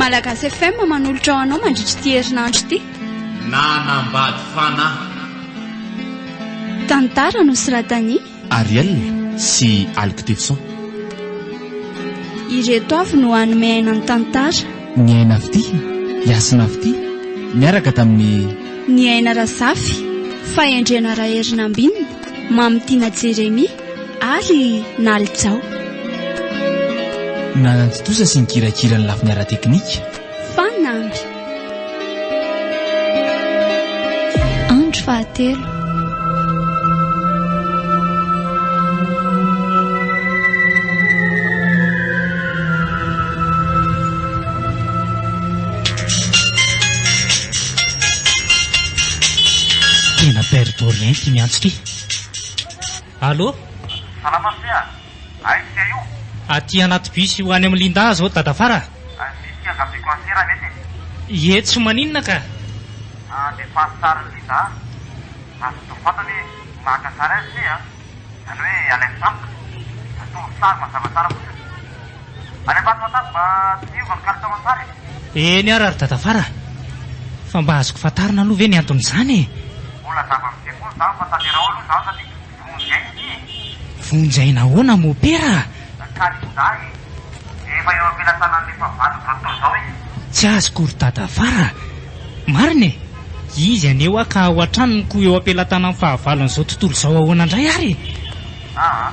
Malagasy FM manolotra ho anao mandritra ity herinandro ity. Nanambady fanahy. Tantara nosoratan'i. Ariel sy Alctefson. Ireto avy no hanome aina ny tantara. Ny Aina Fitia, Hasina Fitia, niaraka tamin'i. Ny Aina Razafy, Fahendrena Raherinambinina, Mamitiana Jeremia ary Nalijao. Nanatontosa sy nikirakira ny lafiny ara-teknika. Fanamby. Andro fahatelo. Tena père Dorien ity miantso ity. Allô? Salama ry se a! Aiza ise io? Aty anaty bus ho any amin'i Linda zao dadafara a! Misy iangaviako an'i se raha mety e! Ie tsy maninona ka! Andefaso sarin'i Linda aza atao fantany hoe maka sary azy se a! Izany hoe alaivo tampoka! Ataovy sary mazava tsara fotsiny! Alefaso WhatsApp mba tsy hiova ny kalitaon'ny sary e! Eny ary ry dadafara a! Fa mba azoko fantarina aloha ve ny anton'izany e? Mbola zava-miseho foana izany fa tanteraho aloha izany satria vonjy aina ity e! Vonjy aina ahoana mopera a? Ka Linda e! Efa eo am-pelatanan'ilay fahavalony izao tontolo izao izy. Tsy azoko ry dadafara a! Marina e! Izy anie hoa ka ao an-tranony ko eo am-pelatanan'ny fahavalon'izao tontolo izao ahoana indray ary e? Aa!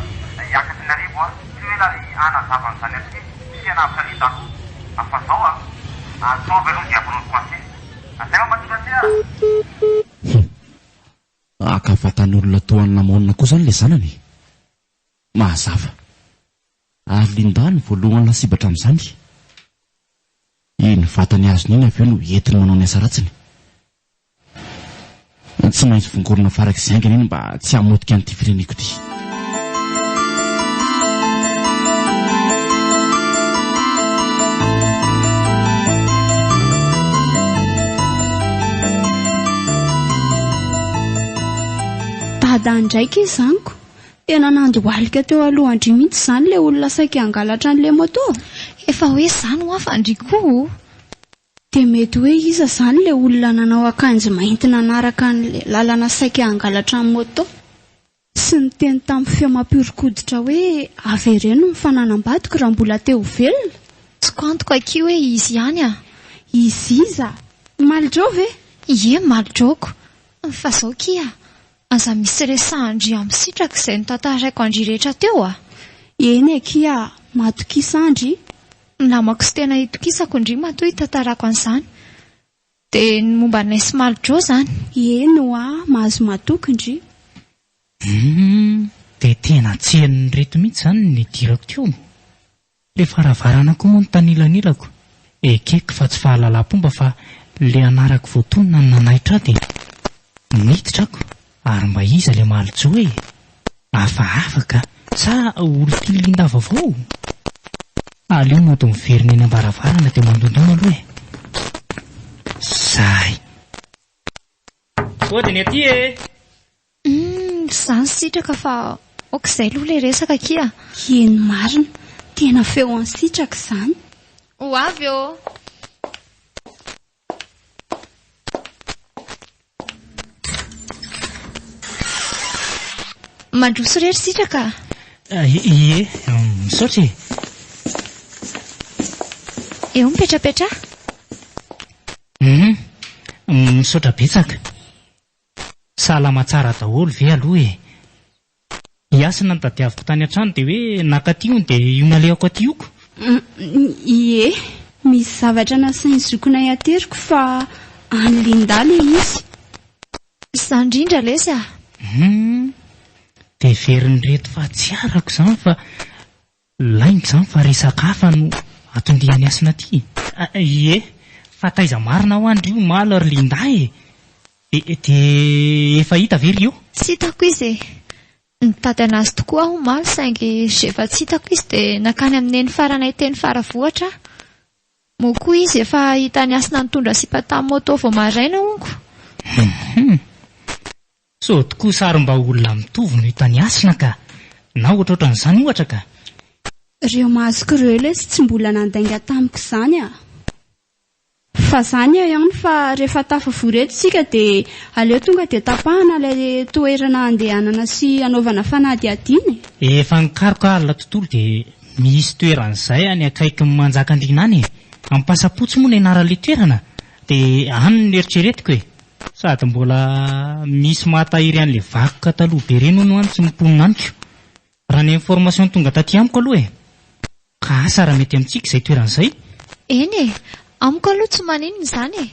Hiakatry ny arivo aho. Tsy ho ela ry hanazava an'izany aty sy hanavotra Linda koa. Fa zao a! Ataovy aloha izay voalohany coincé. Zay mampatonga aty a! Hum. Haka vatan'olona toa an'i Lamona koa izany ilay zanany e! Mazava. Ary Linda no voalohany lasibatra amin'izany. Iny vatany azony iny avy eo no entiny manao ny asa ratsiny. Tsy maintsy vongorina farak'izay haingana iny mba tsy hamotika an'ity fireneko ity. Dada ndraiky izy amiko. Tena nandohalika teo alohan-dry mihitsy izany ilay olona saika hangalatra an'ilay moto. Efa hoe izany hoa fa ndry koa o! Dia mety hoe iza izany ilay olona nanao akanjo mainty nanaraka an'ilay lalana saika hangalatra ny moto? Sy niteny tamin'ny feo mampihoron-koditra hoe avereno ny fananam-badiko raha mbola te ho velona? Tsy ko antoka akia hoe izy ihany a! Izy iza? Maljo ve? Ie Maljoko. Fa zao kia, aza misy resahan-dry amin'ny sitraka izay notantaraiko an-dry rehetra teo a! Eny akia, matokisa an-dry. Namako sy tena itokisako ndry matoa itantarako an'izany. Dia ny momba anay sy Maljo izany. Eny hoa, mahazo matoky ndry. Humm, dia tena tsy henon'ireto mihitsy izany ny nidirako teo. Le varavarana koa moa no tanilanilako. Ekeko fa tsy fahalalam-pomba fa le anarako voatonona no nanaitra ahy dia niditra ako ary mba iza le Maljo e? Hafahafa ka! Sa olon-tia Linda vaovao? Aleo mody miverina eny am-baravarana dia mandondona aloha e! Zay! Ody ny aty e! Humm zany sitraka fa ok zay aloha le resaka akia. Eny marina, tena feo an'i Sitraka izany. Ho avy ô! Mandroso re ry Sitraka a! Ie, misaotra e! Eo mipetrapetraha. Humm, misaotra betsaka. Salama tsara daholo ve aloha e? I Hasina no tadiaviko tany an-trano dia hoe nakaty hono dia io nalehako aty io ko. Ie, misy zavatra nasain'ny zokinay ateriko fa an'i Linda ilay izy. Izany indrindra lesy a! Humm, dia heverin'ireto fa tsy arako izany fa Lainga izany fa resaka hafa no atondian'i Hasina aty e! Ie, fa taiza marina hoa ndry omaly ry Linda e! De de efa hita ve ry io? Tsy hitako izy e! Nitady an'azy tokoa aho omaly saingy rehefa tsy hitako izy dia nankany amin'i Neny faranay teny Faravohitra aho. Moa koa izy efa hitan'i Hasina nitondra sipa tamin'ny moto vao maraina honko. Hum. Sao tokoa sary mba olona mitovy no hitan'i Hasina ka! Na ohatrohatran'izany ohatra ka! Reo masoko reo lesy tsy mbola nandainga tamiko izany a! Fa zany eo ihany fa rehefa tafavory eto isika dia aleo tonga dia tapahana ilay toerana andehanana sy anaovana fanadihadiana e. Efa nikaroka alina tontolo dia misy toerana izay any akaikin'i Manjakandriana any e. Ampasapotsy moa ny anaran'ilay toerana dia any no eritreretiko e. Sady mbola misy mahatahiry an'ilay vakoka taloha be ireny hono any tsy mponina any ko. Raha ny information tonga taty amiko aloha e. Ka asa raha mety amintsika izay toerana izay? Eny e! Amiko aloha tsy maninona izany e!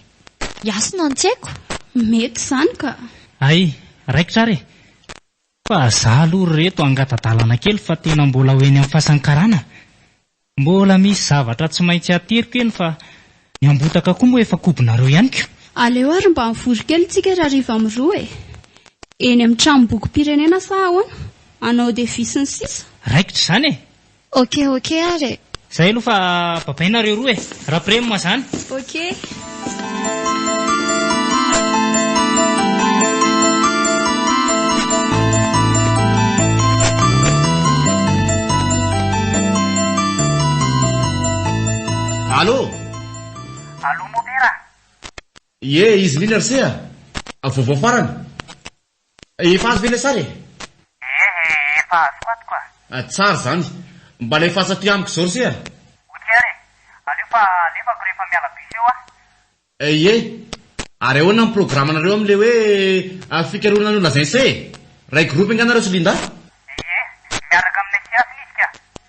Hiasina no tsy haiko. Mety izany ka! Hay, raikitra ary e! Fa za aloha ry reto hangata-dalana kely fa tena mbola ho eny amin'ny fasan'ny karana. Mbola misy zavatra tsy maintsy ateriko eny fa ny ambotaka koa moa efa kobonareo ihany ko! Aleo ary mba mivory kely tsika rahariva amin'ny roa e! Eny amin'ny tranombokim-pirenena sa ahoana? Hanao devis sy ny sisa? Raikitra izany e! Ok ok ary e! Zay aloha fa babay nareo roa e! Raprem zany! Ok. Allô? Allô mopera? Ie, izy indrindra ry se a! Vaovao farany. Efa azo ve ilay sary e? Ie, efa azoko ato ka. Tsara izany. Mba alefaso aty amiko izao ry se a! Ok ary e! Aleo fa alefako rehefa miala bus eo aho. Ie. Ary ahoana ny programanareo amin'ilay hoe fikarohana nolazain'i se e? Iray groupe angaha nareo sy Linda? Ie, miaraka aminay sy Hasina izy ka.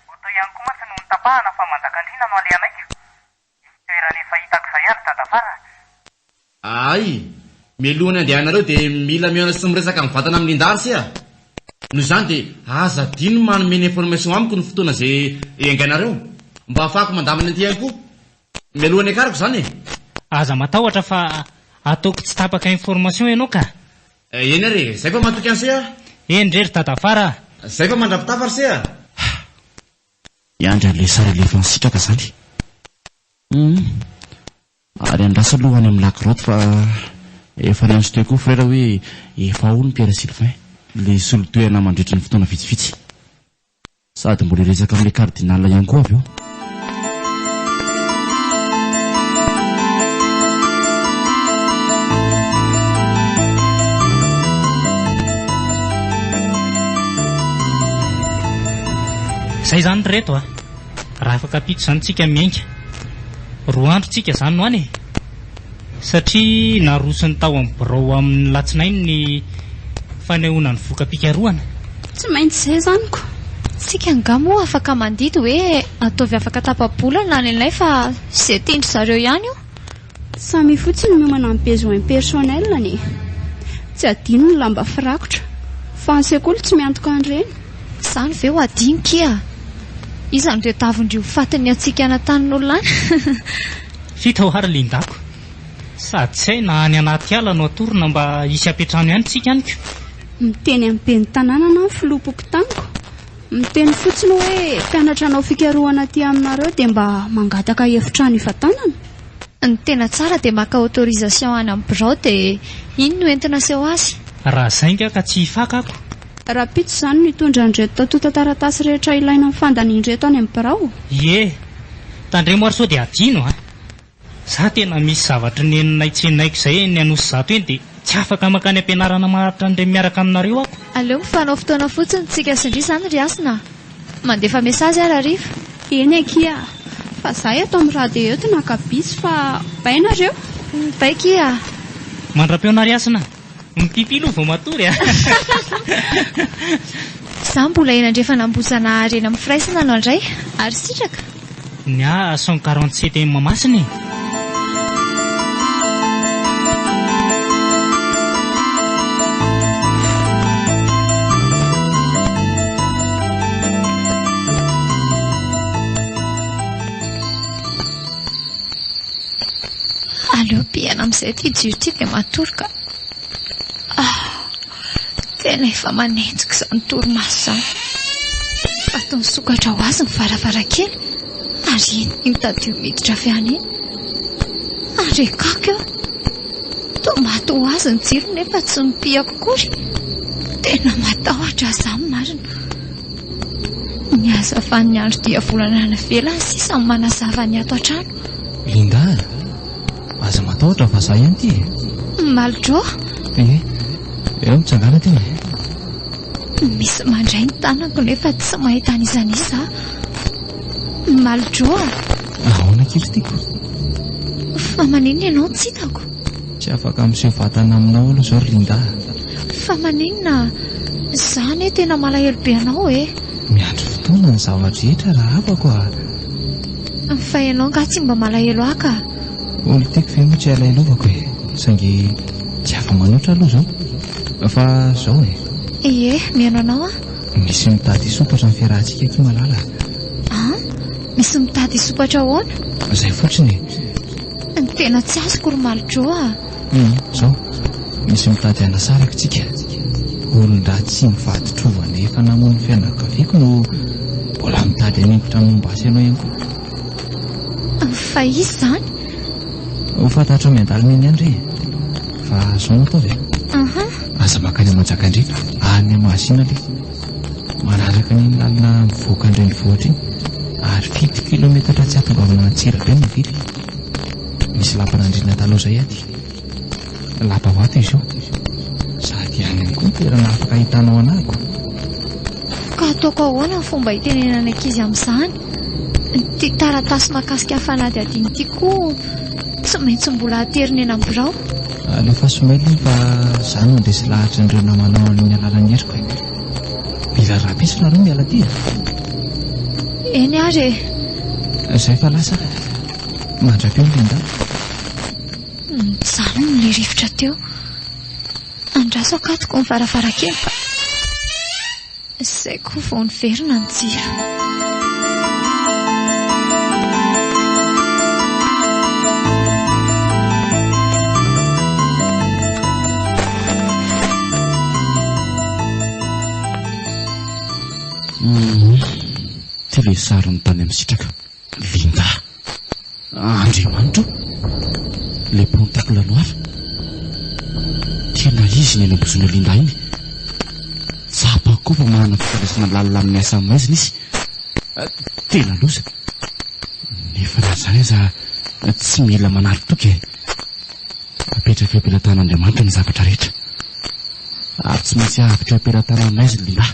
Auto ihany koa mantsy no notapahana fa Manjakandriana no alehanay ko. Misy toerana efa hitako izay ary dadafara a! Ay! Mialohan'ny handehanareo dia mila mihaona sy miresaka mivantana amin'i Linda ry se a! Noho izany dia aza adino ny manome ny information amiko ny fotoana izay hiainganareo mba hahafahako mandamina an'ity ihany koa. Mialohan'ny hiakarako izany e! Aza matahotra fa ataoko tsy tapaka information ianao ka! Eny ary e! Zay fa matoky an'i se a! Eny re ry dadafara a! Zay fa mandra-pitafa ry se a! Hiandry an'ilay sary alefan'i Sitraka izany. Humm. Ary andraso aloha any amin'ny La Grotte fa efa niantso teo koa Frera hoe efa ao ny Pierre Sylvain, ilay hisolo toerana mandritry ny fotoana vitsivitsy. Sady mbola hiresaka amin'ilay Cardinal ihany koa avy eo. Zay zany ry reto a! Raha afaka ampitso zany tsika miainga. Roa andro tsika zany no any e! Satria narosony tao amin'ny birao amin'ny latsinainy ny fanehoana ny voka-pikarohana. Tsy maintsy izay zany ko! Tsika angaha moa afaka mandidy hoe ataovy afaka tapa-bolana ny anay fa ze tian-dry zareo ihany io. Samia fotsiny miomana amin'ny besoin personnel-ny e! Tsy adino ny lamba firakotra fa ny sekoly tsy miantoka an'ireny. Izany ve ho adino kia? Iza no tadiavin-dry ho fatin'ny hatsikana tanin'olona any? F'hita hoa ry Lindako. Sady tsy hay na any anaty ala no atorona mba hisy hampiantrano ihany tsika any ko. Miteny amin'ny ben'ny tanàna na ny filoham-pokontaniko. Miteny fotsiny hoe mpianatra hanao fikarohana aty aminareo dia mba mangataka efitrano hivantanana. Ny tena tsara dia maka autorisation any amin'ny birao dia iny no entina aseho azy. Raha zay nga ka tsy hifaka ako. Rahampitso izany no hitondra an'ireto antontan-taratasy rehetra ilaina amin'ny fandanian'ireto any amin'ny birao? Ie! Tandremo ary sao dia adino a! Za tena misy zavatry neninay tsenaiko izay eny Anosizato eny dia tsy afaka mankany am-pianarana maharitra an'ireny miaraka aminareo ako. Aleo mifanao fotoana fotsiny tsika sy ndry izany ry Hasina a! Mandefa message aho rahariva. Eny akia a! Fa za eto amin'ny radio eto naka bus fa bay nareo? Bay kia a! Mandra-peo na ry Hasina a! Mipipy aloha vao matory a! Za mbola eny Andrefan'Ambohijanahary eny amin'ny firaisana no handray ary sitraka. Ny ahy 147 eny Mahamasina e! Aleo pihana amin'izay ity jiro ity dia matory ka. Ah, tena efa manenjika izany torimaso izany. Fa toa nisokatra ho azy ny varavarankely ary iny iny tadio miditra avy any iny. Ary ekako eo. Toa maty ho azy ny jiro nefa tsy nopihako akory. Tena matahotra aho izany marina. Ny hazavan'ny andro diavolana any ivelany sisa no manazava ny ato an-trano. Linda a! Aza matahotra fa za ihany ity e. Malidro? Ie, eo mitsangana aty e. Misy mandray ny tanako nefa tsy mahita an'iza n'iza aho. Malidro a! Ahoana akia ry tiako? Fa maninona ianao tsy hitako? Tsy afaka miseho vatana aminao aloha izao ry Linda a! Fa maninona? Za anie tena malahelo be anao e! Miandry fotoana ny zava-drehetra rahavako a! Fa ianao angaha tsy mba malahelo ahy ka? Olon-tiako ve moa tsy alahelovako e! Saingy tsy afa-manoatra aloha izao. Fa izao e! Ie, mihaino anao aho. Misy mitady hisompatra ny fiarahantsika akia Malala a! An? Misy mitady hisompatra ahoana? Izay fotsiny e! Ny tena tsy azoko ry Maljo a! Hum, izao, misy mitady hanasaraka tsika. Olon-dratsy mivadi-trovana efa namono ny fianakaviako no mbola mitady haningotra ny momba ahy sy ianao ihany koa. Fa iza izany? Ho fantatrao miandalana eny ihany re e! Fa izao no ataovy e! Aza mankany Manjakandriana, any Mahasina aloha. Manaraka an'iny lalana mivoaka an-drenivohitra iny, ary fito kilometatra tsy hahatongavana an'Antsirabe no mivily. Misy lapan'andriana taloha izay aty. Lapa vato izy io. Sady any ihany koa ny toerana afaka ahitanao anahako. Ka ataoko ahoana ny fomba hitenenana ankizy amin'izany? Ity taratasy mahakasika ny fanadihadiana ity koa tsy maintsy mbola aterina eny amin'ny birao. Alefaso mail iny fa za no handresy lahatra an'ireo namanao amin'ny alalan'ny heriko e. Mila rahampitso nareo miala aty e. Eny ary e. Zay fa lasa. Mandra-peo Linda. Nijanona ilay rivotra teo. Andraso akatoko ny varavarankely fa izay koa vao niverina ny jiro. Ity ilay sariny tany amin'ny sitraka. Linda. Andriamanitra o! Ilay pantacle noir. Tena izy ny any ambozon'i Linda iny. Tsapako koa fa manana fifandraisana lalina amin'ny asa maizina izy. Tena loza. Nefa na izany aza tsy mila manary toky e. Apetraka eo am-pelatanan'Andriamanitra ny zavatra rehetra. Ary tsy maintsy avotra eo am-pelatanan'ny maizina Linda.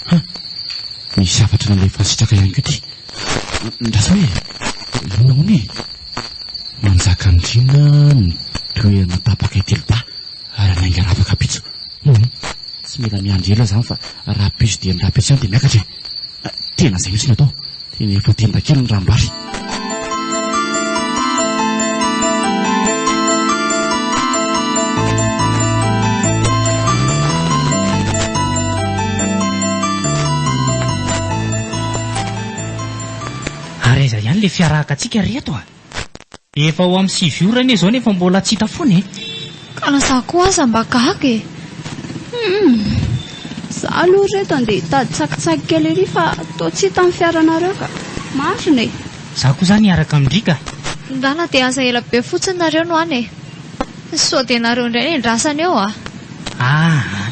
Ha! Misy hafatra nalefan'i Sitraka ihany koa ity. Andraso hoe inona hono e? Manjakandriana ny toerana tapaka ety Liba ary hanainga rafakapitso. Hum! Tsy mila miandry ela izany fa rahampitso dia ny rahampitso ihany dia miakatra e! Tena izay mihitsy no atao. Tena efa tenda kely ny ranombary. Ary aiza ihany ilay fiarahakantsika ry reto a? Efa ho amin'ny 9 ora anie izao nefa mbola tsy hita foana e! Ka na za koa aza mba gaga e! Humm! Za aloha ry reto andeha hitady tsakitsaky kely ery fa toa tsy hita ny fiaranareo ka! Marina e! Za koa zany hiaraka amin-dry ka! Ndana dia aza ela be fotsiny nareo no any e! Sao dia nareo indray no endrasana eo a! Aa!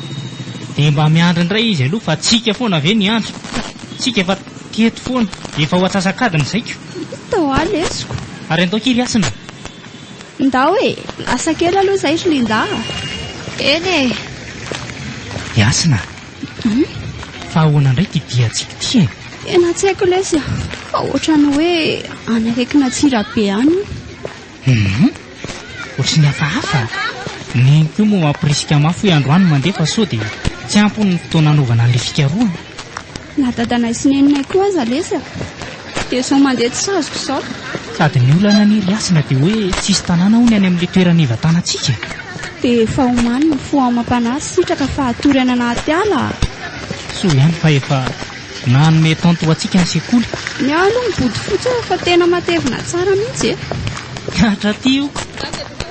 Dia mba miandry indray izy aloha fa tsika foana ve ny hiandry? Tsika efa teto foana, efa ho atsasak'adiny izay ko! Hita hoa lesiko. Ary andao kely Hasina. Ndao e! Lasa kely aloha izay ry Linda a! Eny e! I Hasina a! Fa ahoana indray ity diantsika ity e? Tena tsy haiko lesy a! Fa ohatran'ny hoe any akaikin'Antsirabe any io. Hum! Ohatry ny hafahafa. Neny koa moa mamporisika mafy hoe androany mandeha fa sao dia tsy ampy hono ny fotoana hanaovana an'ilay fikarohana. Na dadanay sy neninay koa aza lesy a! Dia izao mandeha tsy saziko izao. Sady ny olana anie ry Hasina dia hoe tsisy tanàna hono any amin'ilay toerana hivantanantsika e! Dia efa omany ny fo amam-panahy sitraka fa hatory any anaty ala a! Soa ihany fa efa nanome tente ho antsika ny sekoly. Ny ahy aloha ny bodofotsy eo efa tena matevina tsara mihitsy e! Hatraty io!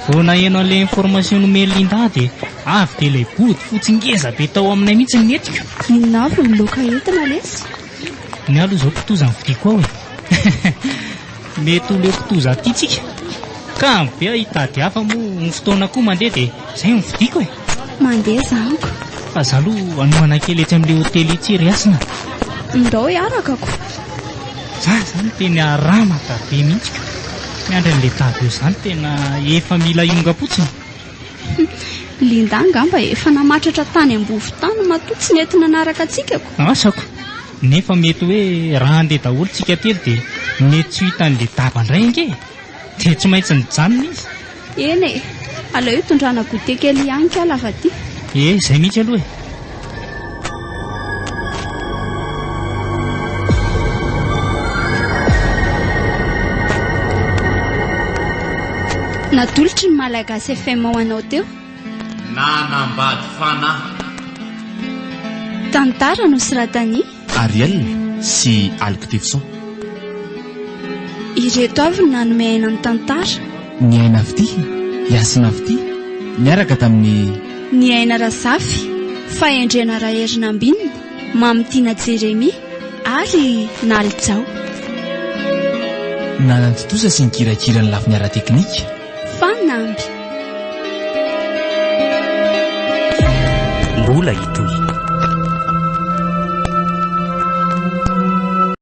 Vao naheno an'ilay information nomen'i Linda dia avy dia ilay bodofotsy ngeza be tao aminay mihitsy no nentiko. Inona avy ny laoka entina lesy? Ny ahy aloha izao kitoza no vidiako ao e! Mety ho leo kitoza aty tsika. Kamo be aho hitady hafa moa ny fotoana koa mandeha dia izay no vidiako e! Mandeha zanako. Fa za aloha hanohana kely etsy amin'ilay hotely etsy ry Hasina. Ndao hiaraka ko. Za zany tena ramata be mihitsy ko. Miandry an'ilay daba eo izany tena efa mila hiongam-potsiny. Linda angamba efa namatratra tany am-bovo tany matoa tsy nety nanaraka antsika ko. Asako. Nefa mety hoe raha handeha daholo tsika telo dia mety tsy ho hitan'ilay daba indray ange e. Dia tsy maintsy nijanona izy. Eny e! Aleo hitondrana goûter kely ihany kah lava ty. Ie, izay mihitsy aloha e! Natolotry ny Malagasy FM ho anao teo. Nanambady fanahy. Tantara nosoratan'i. Ariel sy Alky Tefson. Ireto avy no nanome aina ny tantara. Ny Aina Fitia, Hasina Fitia, niaraka tamin'i. Ny Aina Razafy, Fahendrena Raherinambinina, Mamitiana Jeremia ary Nalijao. Nanatontosa sy nikirakira ny lafiny ara-teknika. Fanamby. Mbola hitohy.